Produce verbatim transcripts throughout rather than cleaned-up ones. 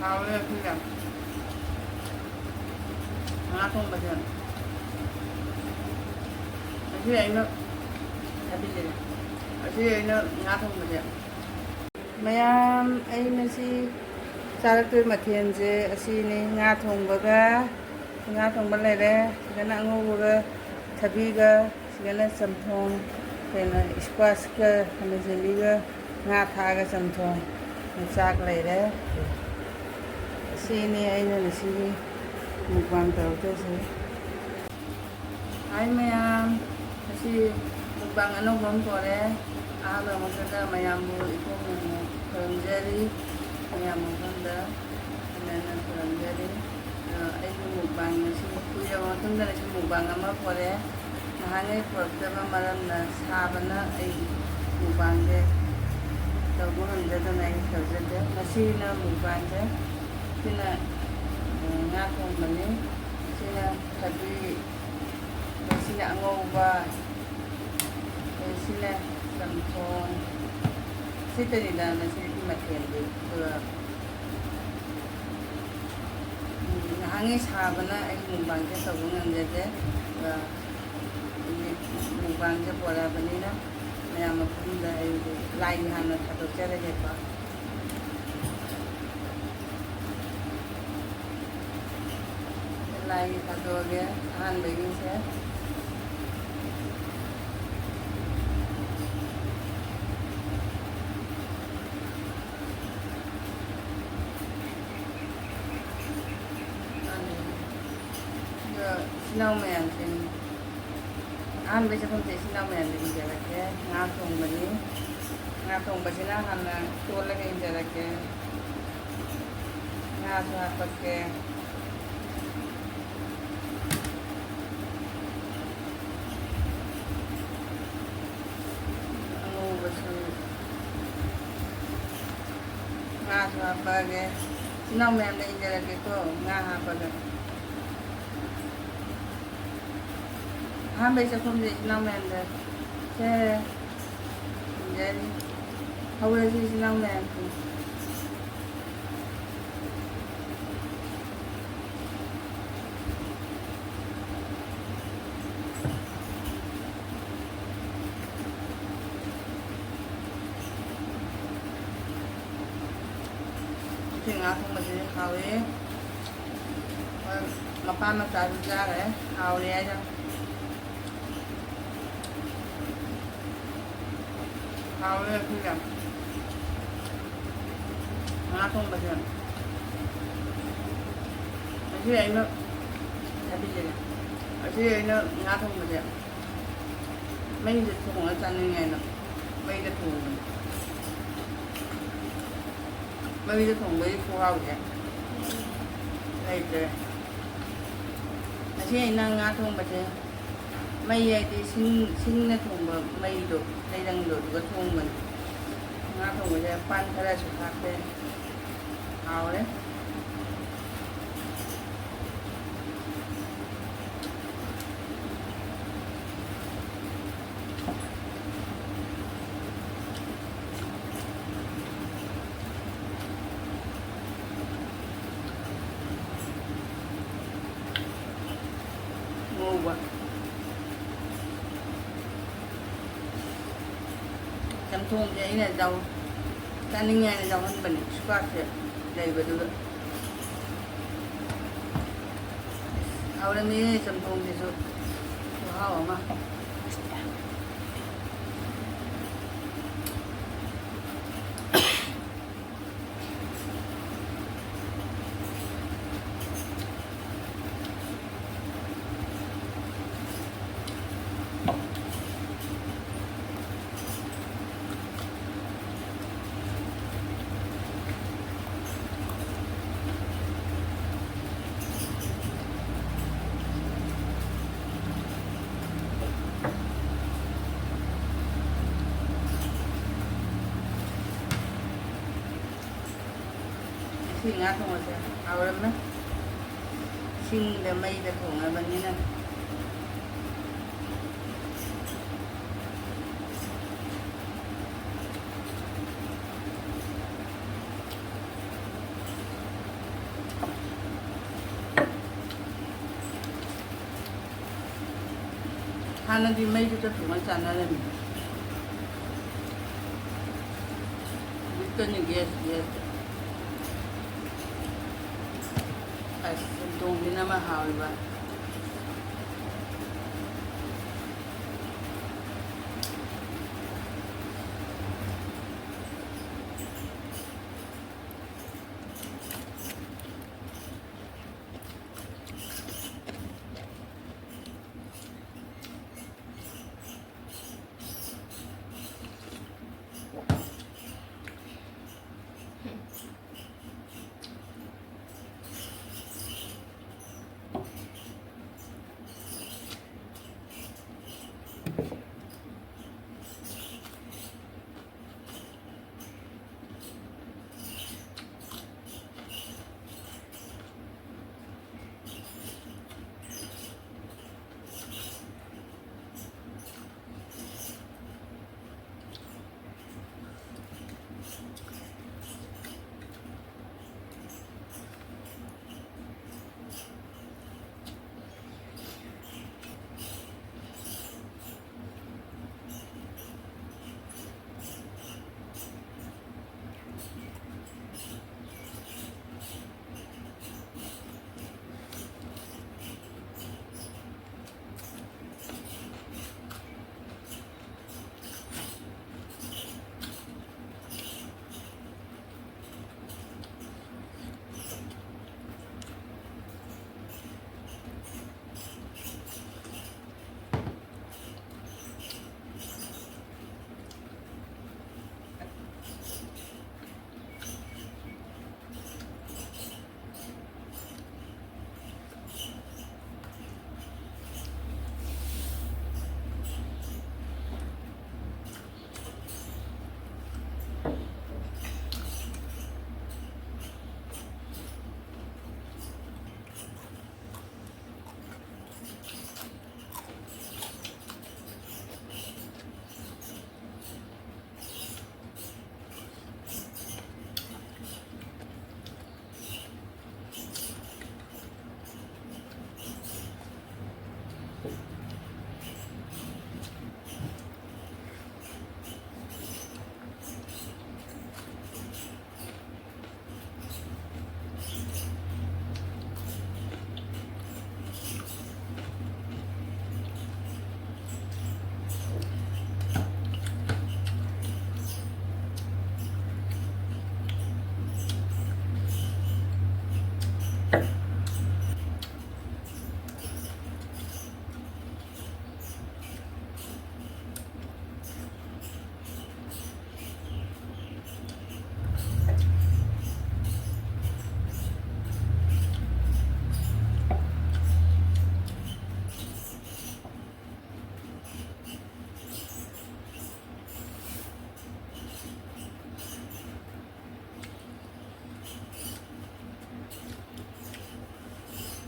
ꯍꯥꯎꯔꯦ ꯑꯩꯈꯣꯏꯒ ꯉꯥ ꯊꯣꯡꯕꯁꯦ꯫ ꯑꯁꯤ ꯑꯩꯅ ꯊꯥꯕꯤꯔꯦ꯫ ꯑꯁꯤ ꯑꯩꯅ ꯉꯥ ꯊꯣꯡꯕꯁꯦ꯫ ꯃꯌꯥꯝ, ꯑꯩ ꯉꯁꯤ ꯆꯥꯔꯛꯇꯣꯏ ꯃꯊꯦꯜꯁꯦ ꯑꯁꯤꯅꯤ: ꯉꯥ ꯊꯣꯡꯕꯒ, ꯉꯥ ꯊꯣꯡꯕ ꯂꯩꯔꯦ, ꯁꯤꯗꯅ ꯑꯉꯧꯕꯒ ꯊꯕꯤꯒ, ꯁꯤꯗꯅ ꯆꯝꯊꯣꯡ, ꯀꯩꯅꯣ, ꯏꯁꯀ꯭ꯋꯥꯁꯀ ꯈꯥꯃꯦꯟ ꯑꯁꯤꯟꯕꯤꯒ ꯉꯥ ꯊꯥꯛꯑꯒ ꯆꯝꯊꯣꯡ, ꯆꯥꯛ ꯂꯩꯔꯦ꯫ ꯑꯁꯤꯅꯤ ꯑꯩꯅ ꯉꯁꯤꯒꯤ ꯃꯨꯛꯕꯥꯡ ꯇꯧꯔꯛꯇꯣꯏꯁꯦ꯫ ꯍꯥꯏ ꯃꯌꯥꯝ, ꯉꯁꯤ ꯃꯨꯛꯕꯥꯡ ꯑꯅꯧꯕ ꯑꯃ ꯄꯣꯔꯦ꯫ ꯑꯍꯥꯟꯕ ꯃꯛꯇꯗ ꯃꯌꯥꯝꯕꯨ ꯏꯄꯣꯛ ꯅꯨꯃꯤꯠ ꯈꯨꯔꯨꯝꯖꯔꯤ꯫ ꯃꯌꯥꯝ ꯃꯐꯝꯗ ꯍꯟꯅ ꯍꯟꯅ ꯈꯨꯔꯨꯝꯖꯔꯤ꯫ ꯑ, ꯑꯩꯒꯤ ꯃꯨꯛꯕꯥꯡ ꯉꯁꯤ ꯀꯨꯏꯔꯕ ꯃꯇꯨꯡꯗ ꯉꯁꯤ ꯃꯨꯛꯕꯥꯡ ꯑꯃ ꯄꯣꯔꯦ꯫ ꯅꯍꯥꯟꯉꯩ ꯄꯨꯔꯛꯇꯕ ꯃꯔꯝꯅ ꯁꯥꯕꯅ ꯑꯩ ꯃꯨꯛꯕꯥꯡꯁꯦ ꯇꯧꯕ ꯉꯝꯖꯗꯅ ꯑꯩ ꯇꯧꯖꯗꯦ꯫ ꯉꯁꯤꯅ ꯃꯨꯛꯕꯥꯡꯁꯦ ꯁꯤꯅ, ꯎꯝ, ꯉꯥ ꯊꯣꯡꯕꯅꯤ꯫ ꯁꯤꯅ ꯊꯕꯤ, ꯁꯤꯅ ꯑꯉꯧꯕ, ꯁꯤꯅ ꯆꯝꯊꯣꯡ꯫ ꯁꯤꯇꯅꯤꯗ ꯉꯁꯤꯒꯤ ꯃꯊꯦꯜꯗꯤ꯫ ꯑꯗꯨꯒ ꯎꯝ, ꯅꯍꯥꯟꯉꯩ ꯁꯥꯕꯅ ꯑꯩ ꯃꯨꯛꯕꯥꯡꯁꯦ ꯇꯧꯕ ꯉꯝꯖꯗꯦ꯫ ꯑ, ꯍꯧꯖꯤꯛ ꯃꯨꯛꯕꯥꯡꯁꯦ ꯄꯣꯔꯛꯑꯕꯅꯤꯅ ꯃꯌꯥꯝ ꯃꯐꯝꯗ ꯑꯩ ꯂꯥꯏꯒꯤ ꯍꯥꯟꯅ ꯊꯥꯗꯣꯛꯆꯔꯒꯦꯀꯣ꯫ ꯂꯥꯏꯒꯤ ꯊꯥꯗꯣꯛꯑꯒꯦ ꯑꯍꯥꯟꯕꯒꯤꯁꯦ꯫ ꯑꯗꯣ ꯏꯆꯤꯜ ꯏꯅꯥꯎ ꯃꯌꯥꯝꯁꯤꯡ, ꯑꯍꯥꯟꯕꯩ ꯆꯥꯛꯈꯨꯝꯁꯦ ꯏꯆꯤꯜ ꯏꯅꯥꯎ ꯃꯌꯥꯝꯗ ꯏꯟꯖꯔꯛꯀꯦ꯫ ꯉꯥ ꯊꯣꯡꯕꯅꯤ꯫ ꯉꯥ ꯊꯣꯡꯕꯁꯤꯅ ꯍꯥꯟꯅ ꯇꯣꯜꯂꯒ ꯏꯟꯖꯔꯛꯀꯦ꯫ ꯉꯥꯁꯨ ꯍꯥꯞꯄꯛꯀꯦ꯫ ꯑꯉꯧꯕꯁꯨ, ꯉꯥꯁꯨ ꯍꯥꯞꯄꯛꯑꯒꯦ꯫ ꯏꯆꯤꯜ ꯏꯅꯥꯎ ꯃꯌꯥꯝꯅ ꯏꯟꯖꯔꯒꯦꯀꯣ, ꯉꯥ ꯍꯥꯞꯄꯒ꯫ ꯑꯍꯥꯟꯕꯩ ꯆꯥꯛꯈꯨꯝꯁꯦ ꯏꯆꯤꯜ ꯏꯅꯥꯎ ꯃꯌꯥꯝꯗ ꯁꯦ ꯏꯟꯖꯔꯤ꯫ ꯍꯧꯔꯁꯤ ꯏꯆꯤꯜ ꯏꯅꯥꯎ ꯃꯌꯥꯝꯁꯦ꯫ ꯉꯥ ꯊꯣꯡꯕꯁꯦ ꯍꯥꯎꯋꯦ꯫ ꯍꯣꯏ, ꯃꯄꯥ ꯃꯆꯥꯁꯨ ꯆꯥꯈ꯭ꯔꯦ꯫ ꯍꯥꯎꯔꯦ ꯍꯥꯏꯅ꯫ ꯍꯥꯎꯔꯦ ꯉꯁꯤꯁꯦ꯫ ꯉꯥ ꯊꯣꯡꯕꯁꯦ꯫ ꯉꯁꯤ ꯑꯩꯅ ꯍꯥꯏꯕꯤꯒꯦꯅꯦ꯫ ꯉꯁꯤ ꯑꯩꯅ ꯉꯥ ꯊꯣꯡꯕꯁꯦ ꯃꯩꯗ ꯊꯣꯡꯉꯒ ꯆꯥꯅꯤꯡꯉꯦꯅ ꯃꯩꯗ ꯊꯣꯡꯕꯅꯤ꯫ ꯃꯩꯗ ꯊꯣꯡꯕꯒꯤ ꯈꯨꯍꯥꯎꯁꯦ ꯂꯩꯇ꯭ꯔꯦ꯫ ꯉꯁꯤ ꯑꯩꯅ ꯉꯥ ꯊꯣꯡꯕꯁꯦ ꯃꯩ ꯍꯥꯏꯗꯤ ꯁꯤꯡ, ꯁꯤꯡꯅ ꯊꯣꯡꯕ ꯃꯩꯗꯣ, ꯂꯩꯔꯪꯗꯣ, ꯑꯗꯨꯒ ꯊꯣꯡꯕꯅꯤ꯫ ꯉꯥ ꯊꯣꯡꯕꯁꯦ ꯄꯥꯟ ꯈꯔꯁꯨ ꯍꯥꯞꯄꯦ꯫ ꯍꯥꯎꯔꯦ꯫ ꯉꯧꯕ꯫ ꯆꯝꯊꯣꯡꯁꯦ ꯑꯩꯅ ꯌꯥꯎ-, ꯆꯥꯅꯤꯡꯉꯦ ꯍꯥꯏꯅ ꯌꯥꯎꯍꯟꯕꯅꯦ, ꯁꯨꯀꯥꯁꯦ ꯂꯩꯕꯗꯨꯗ꯫ ꯍꯥꯎꯔꯝꯃꯦ ꯆꯝꯊꯣꯡꯁꯤꯁꯨ, ꯈꯨꯍꯥꯎ ꯑꯃ꯫ ꯉꯁꯤ ꯉꯥ ꯊꯣꯡꯕꯁꯦ ꯍꯥꯎꯔꯝꯃꯦ꯫ ꯁꯤꯡꯗ ꯃꯩꯗ ꯊꯣꯡꯉꯕꯅꯤꯅ꯫ ꯍꯥꯟꯅꯗꯤ ꯃꯩꯗꯨꯗ ꯊꯣꯡꯉ ꯆꯥꯅꯔꯝꯃꯤ꯫ ꯍꯧꯖꯤꯛꯇꯅꯤ gas, gas꯫ ꯆꯝꯊꯣꯡꯁꯤꯅ ꯑꯃ ꯍꯥꯎꯔꯤꯕ꯫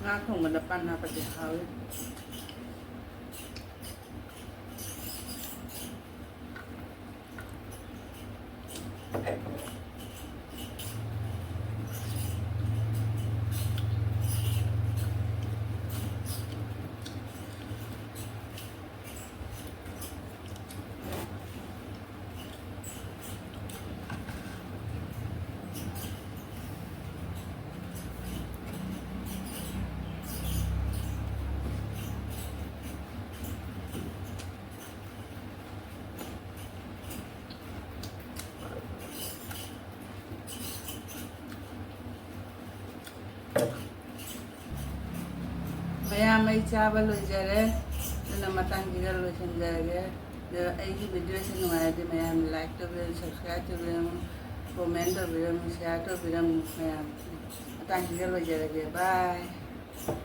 ꯉꯥ ꯊꯣꯡꯕꯗ ꯄꯥꯟ ꯍꯥꯞꯄꯗꯤ ꯍꯥꯎꯋꯤ꯫ ꯃꯌꯥꯝ, ꯑꯩ ꯆꯥꯕ ꯂꯣꯏꯖꯔꯦ, ꯑꯗꯨꯅ ꯃꯇꯥꯡꯁꯤꯗ ꯂꯣꯏꯁꯤꯟꯖꯔꯒꯦ꯫ ꯑꯗꯣ ꯑꯩꯒꯤ videoꯁꯤ ꯅꯨꯡꯉꯥꯏꯔꯗꯤ ꯃꯌꯥꯝ like ꯇꯧꯕꯤꯔꯝꯃꯨ, subscribe ꯇꯧꯕꯤꯔꯝꯃꯨ, comment ꯇꯧꯕꯤꯔꯝꯃꯨ, share ꯇꯧꯕꯤꯔꯝꯃꯨ꯫ ꯃꯌꯥꯝ, ꯃꯇꯥꯡꯁꯤꯗ ꯂꯣꯏꯖꯔꯒꯦ꯫ Bye꯫